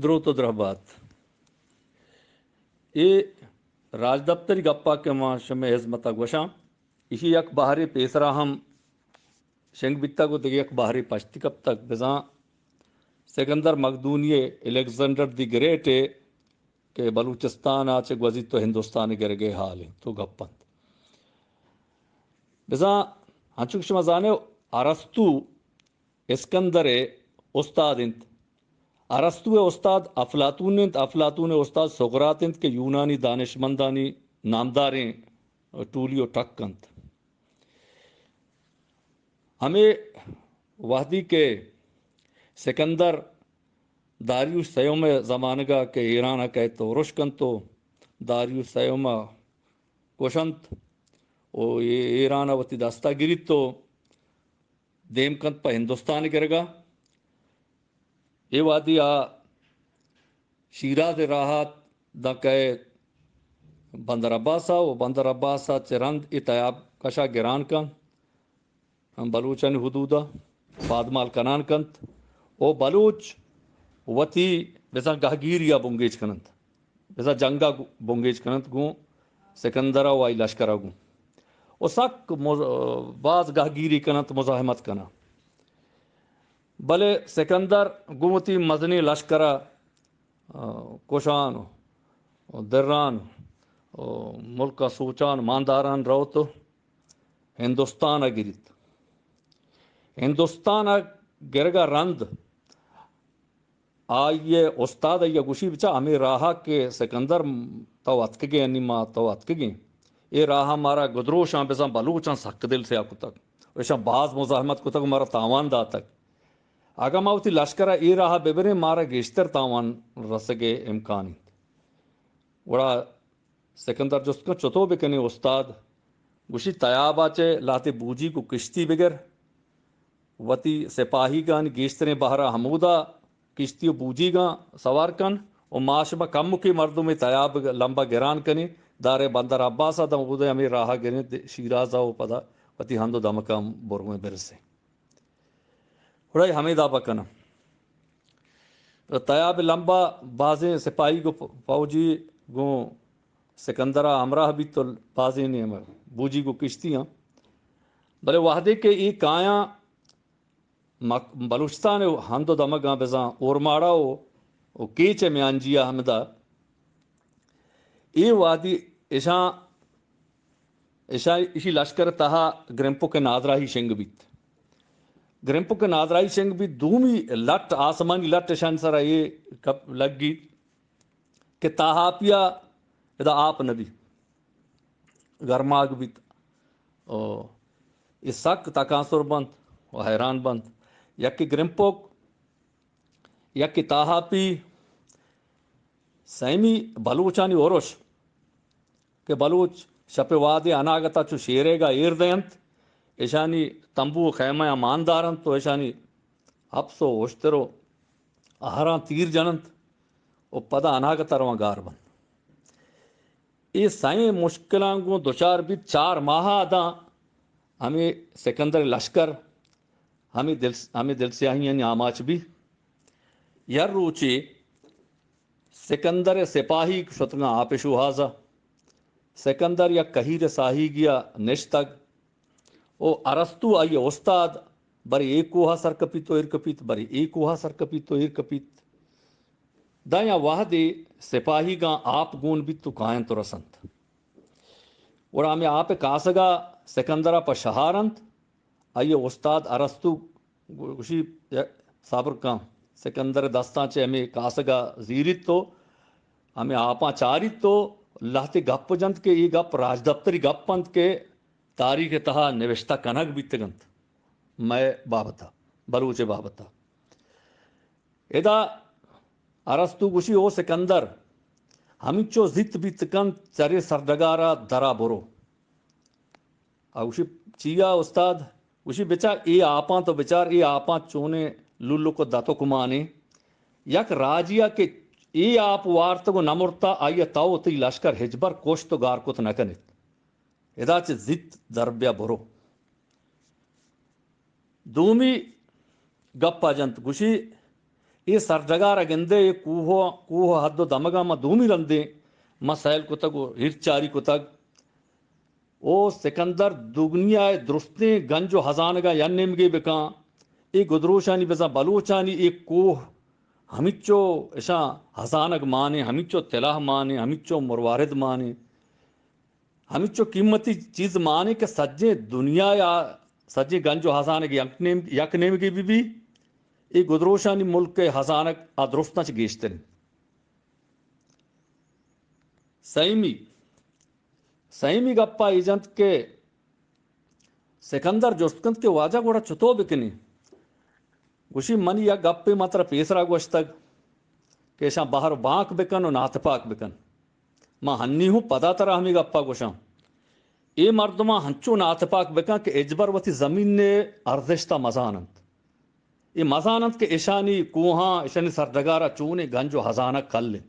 دروت و درہبات۔ اے راجدپتری گپا کہ ما شمئے ہزمتا گوشاں، ایشی یک بہرے پیسرا ہم شنگ بیتگ و دگہ یک بہرے پشتی کپتگ۔ بزاں سکندر مقدونی، الیگزینڈر دی گریٹ، کہ بلوچستان ء چہ گوزیت و ہندوستان ء گرگے حال انت و گپ انت۔ بزاں انچو کہ شما زانے، ارسطو اسکندر ء استاد انت۔ ارسطو ء استاد افلاطون انت، افلاطون ء استاد سقراط انت کہ یونانی دانشمندانی نامداریں ٹولی و ٹک انت۔ ہمے وہدی کہ سکندر داریوش سیوم ء زمانگ ء کہ ایران ء کئیت و ارش کنت و داریوش سیوم ء کشنت و اے-، ایران ء وتی دست ء گریت و دیم کنت پہ ہندوستان ء گرگ ء۔ اے وہدی آ شیراز ء راہ ات داں کئے بندر عباس ء و بندر عباس ء چہ رند اے تیاب کش ء گران کنت، ہم بلوچانی حدود ء پادمال کنان کنت و بلوچ وتی بزاں گہگیری ء بنگیج کننت، بزاں جنگ ء بنگیج کننت گوں سکندر ء و آئی لشکر ء گوں و سک مز-، باز گہگیری کننت، مزاحمت کننت۔ بلے سکندر گوں وتی مزنیں لشکر ء، آ، کشان و دران و ملک ء سوچان مانداران روت و ہندوستان ء گریت۔ ہندوستان ء گرگ ء رند آئی ء استاد آئی ء گوشی، بچا ہمے راہ ء کہ سکندر تو اتکگے، انی ما تو اتکگیں، اے راہ ء مارا گدروشاں بزاں بلوچاں سک دل سیاہ کتگ و ایشاں باز مزاحمت کتگ و مارا تاوان داتگ۔ اگاں ما وتی لشکر ء اے راہ ء ببریں، مارا گیشتر تاوان رسگ ء امکان انت۔ گڑا سکندر جست کن، چتو بکنیں استاد؟ گوشی، تیاب ء چہ لہتے بوجیگ و کشتی بگر، وتی سپاہیگانی گیشتریں بہر ء ہمودا کشتی و بوجیگاں سوار کن و ما شما کمکے مردمے تیاب لمب ء گران کنیں، دارے بندر عباس ء داں اودے ہمے راہ ء گریں شیراز ء و پدا وتی ہند و دمکاں برویں برسیں۔ گڑا ہمے دابا کناں۔ تیاب لمبا بازیں سپاہی گوں فوجی گوں سکندر ء ہمراہ بیت و بازیں نیم بوجی گوں کشتی آں۔ بلے وہدے کہ اے کایاں مک-، بلوچستان ء ہند و دمگاں بزاں اورماڑا و، و کیچ ء میانجی ء ہمدا اے وہدی اشاں، اشاں، اشی لشکر ء تہا گرمپک ء نادراہی شنگ بیت۔ گرمپک ء نادراہی شنگ بیت، دومی لٹ، آسمانی لٹ اشانی سرا اے کپ-، لگیت کہ تاہاپی ء ادا آپ نہ بیت، گرماگ بیت۔ او، اے سک تکانسر بنت و حیران بنت۔ یکے گرمپک، یکے تاہاپی، سیمی بلوچانی ارش کہ بلوچ شپ ء وہدے اناگت ء چو شیریگ ء ایر دینت، ایشانی تمبو و خیمہ ء ماندار انت و ایشانی اپس و اشتر و اہراں تیر جننت و پدا اناگت ء رواں گار بنت۔ اے سئیں مشکلاں گوں دچار بیت۔ چار ماہ ء داں ہمے سکندر لشکر ہمے دل، ہمے دلسیاہیانی آماچ بی۔ یک روچے سکندر ء سپاہیگ شتگاں آپ ء شوہاز ء۔ سکندر یک کہیر ء ساہیگی ء نشتگ و ارسطو آئی ء استاد، برے اے کوہ ء سر کپیت و ایر کپیت، برے اے کوہ ء سر کپیت و ایر کپیت۔ داں یا وہدے سپاہیگاں آپ گون بیت و کاینت و رسنت۔ گڑا ہمے آپ ء کاسگ ء سکندر ء پہ شہار انت۔ آئی ء استاد ارسطو گو-، گوشی، صبر کن، سکندر ء دستاں چہ ہمے کاسگ ء زیریت و ہمے آپاں چاریت و لہتے گپ جنت کہ اے گپ راجدپتری گپ انت کہ تاریخ ء تہا نوشتہ کنگ بیتگ انت مئے بابت ء، بلوچ ء بابت ء۔ ادا ارسطو گوشی، او سکندر، ہمینچو زیت بیت کنت، چرے سرڈگار ء درا برو۔ آ گوشی، چیا استاد؟ گوشی، بچار اے آپاں، تو بچار اے آپاں چونیں للک و دتک مانے۔ یک راجیا کہ اے آپ وارتگ و نمرتا، آئیا تو و تئی لشکر ہچبر کشت و گار کت نکنیت۔ ادا چہ زیت در بیا برو۔ دومی گپا جنت، گوشی، اے سرڈگار ءَ گندے، اے کوہ، کوہ ءِ حد ءُ دمگاں ما دومی رندیں ما سیل کتگ ءُ ہیرچاری کتگ۔ او سکندر دگنیا ءِ درستیں گنج ءُ ہزانگاں یک نیمگے بکن۔ اے گدروشانی بزاں بلوچانی اے کوہ ہمینچو اشاں ہزانگ مانیں، ہمینچو تلاہ مانیں، ہمینچو مروارد مانیں، ہمینچو قیمتی چیز مانیں کہ سجیں دنیا ءِ سجیں گنج ءُ ہزانگ یک نیم، یک نیمگے بہ بی۔ اے گدروشانی ملک ءِ ہزانگ آ درستاں چہ گیشتر انت۔ سیمی، سیمی گپا اے جنت کہ سکندر جست کنت کہ واجہ گڑا چتو بکنیں؟ گوشی، منی یک گپے من ترا پیسرا گوشتگ کہ اشاں بہر ءُ بانک بکن ءُ ناتپاک بکن۔ من ہنی ہوں پدا ترا ہمے گپا گوشاں۔ اے مردماں ہنچو ناتپاک بکن کہ ہچبر وتی زمین ءِ ارزشتا مزان انت۔ اے مزان انت کہ اشانی کوہاں، اشانی سرڈگارا چونیں گنج ءُ ہزانگ کل انت۔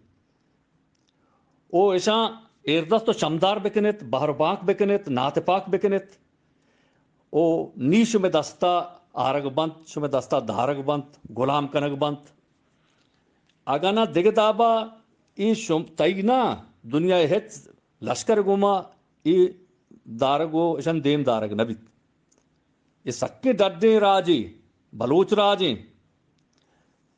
او اشاں ایردست ءُ چمدار بکنیت، بہر ءُ بانک بکنیت، ناتپاک بکنیت۔ او نی شمئے دستا آرگ بنت، شمئے دستا دارگ بنت، گلام کنگ بنت۔ اگاں نہ دگہ دابا اے شم، تئی نہ، دنیا ءِ ہچ لشکر گوما اے دارگ ءُ اشان دیم دارگ نہ بیت۔ اے سکیں ڈڈیں راجے، بلوچ راجیں۔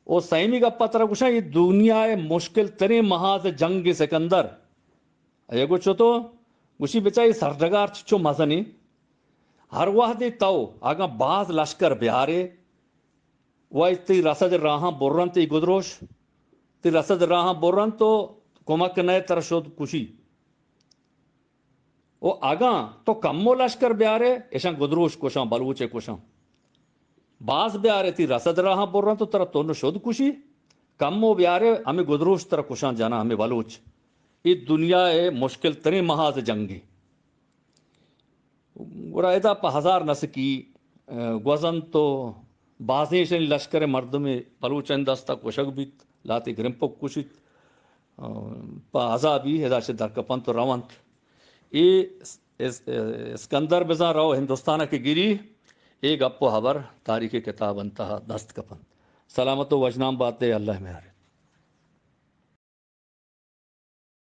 او سیمی گپا ترا گوشاں، اے دنیا ءِ مشکل تریں محاذ جنگ سکندر۔ اے گو چتو؟ گوشی، بچا اے سرڈگار چچو مزنیں۔ ہر وہدے تو اگاں باز لشکر بیارے، و تئی رسد راہاں برنت اے گدروش، تئی رسد راہاں برنت تو کمک نئے ترا شد کشی۔ و اگاں تو کمو لشکر بیارے، اشاں گدروش کشاں، بلوچے کشاں۔ باز بیارے تئی رسد راہاں برنت تو ترا تن شد کشی، کمو بیارے ہمے گدروش ترا کشاں جناں ہمے بلوچ۔ اے دنیا ءِ مشکل تریں محاذ جنگے۔ گڑا ادا پہ ہزار نسکی، ء، گوزنت و بازیں ایشانی لشکر ء مردمے بلوچانی دست ء کشگ بیت، لہتے گرمپک کشیت، ء، پہ عذابی ادا چہ درکپنت و رونت۔ اے اس-، اس-، اسکندر بزاں رو ہندوستان ء کہ گری، اے گپ و ہبر تاریخ کتابانی تہا دست کپنت۔ سلامت و وژنام بات ئے، اللہ مہر۔